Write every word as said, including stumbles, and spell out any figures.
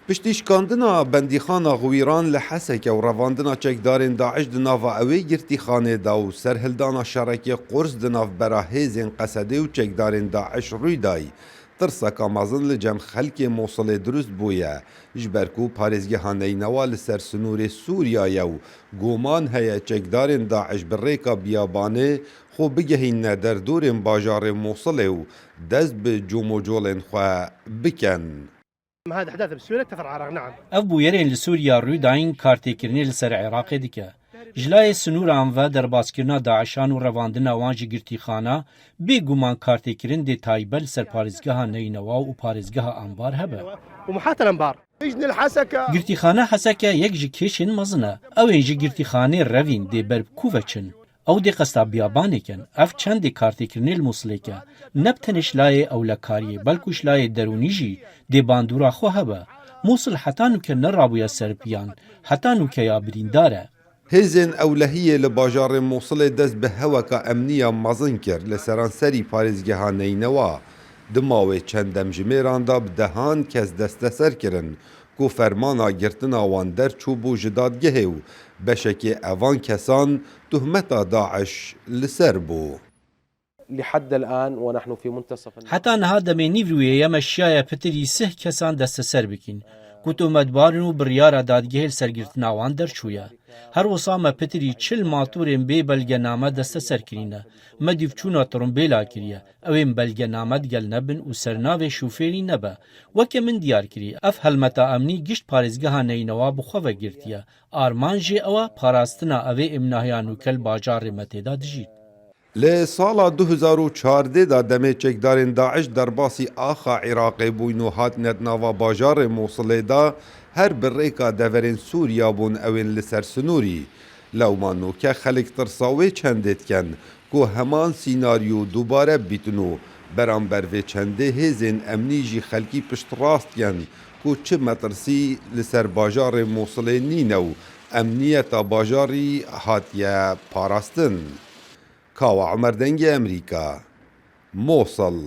Piştî şikandina bendîxana Xwîran li Heseke û revandina çekdarên DAIŞ di nava ewê girtîxanê de û serhildana şerekê qurs di navbera hêzên Qesedê û çekdarên DAIŞ rûy dayî, tirseka mezin li cem xelkê Mosilê dirust bûye, ji ber ku parêzgeha Neynewa li ser sinûrê Sûriya ye û guman heye çekdarên DAIŞ bi rêka biyabanê xwe bigehînine derdorên bajarê Mosilê û dest bi comocolên xwe bikin. هذا أحداث بسوريا تثر عراق، نعم. Ev bûyerên li Sûriya rû dayîn kartêkirinê li ser Iraqê dike. Ji layê sinûran ve derbaskirina DAIŞan û revandina wan ji girtîxana, bêguman kartêkirin dê taybet li ser parêzgeha Neynewa û parêzgeha Anbar hebe. ومحاط الأنبار. سجن الحسكة. Girtîxana Heseke yek ji kêşên mezin e. Ew ên ji girtîxanê revîn dê ber bi ku ve çin? Ew dê qesta biyabanê ken. Ev çendê kartêkirinê li Mûsilê ke. Ne bi tenê ji layê ewlekariyê, belkû ji layê derûnî jî dê bandora xwe hebe. Mûsil heta nûke nerabûye ser piyan. Heta nûke ya birîndar e. Hêzên ewlehiyê li bajarê Mûsilê dest bi heweka emniya mezin kir. Li seranserî parêzgeha Neynewa di mawê çend demjimêran de bi dehan kes desteser kirin ku fermana girtina wan derçûbû ji dadgehê û beşekê evan kesan tuhmeta DAIŞ li ser bû. لحد الآن ونحن في منتصف النهار. Heta niha demê nîvroyê ye me şiyaye pitirî sih kesan desteser bikîn, ku tometbar in û biryara dadgehê li ser girtina wan derçûye. Her wisa me pitirî çil matorên bê belgename desteser kirîne. Me dîvçûna tirimbêla kiriye. Ew ên belgename digel nebin û sernavê şofêrî nebe. Weke min diyar kirî, ev helmeta emnî gişt parêzgeha Neynewa bi xwe ve girtiye. Armanc jê ew e, parastina evê êmnahiya nûke li bajarê me tê de dijît. Li sala du hezar û çardeh de demê çekdarên DAIŞ derbasî axa Iraqê bûyn û hatine di nava bajarê Mûsilê de her bi rêka deverên Sûriya bûn ew ên li ser sinûrî. Lewma nûke xelk tirsa wê çendê dikin ku heman sînaryo dubare bîtin û beramber vê çendê hêzên emnî jî xelkî piştrast dikin ku çi metirsî li ser bajarê Mûsilê nîne û emniyeta bajarî hatiye parastin. Kawa Omer, Dengê Emerîka, Mosil.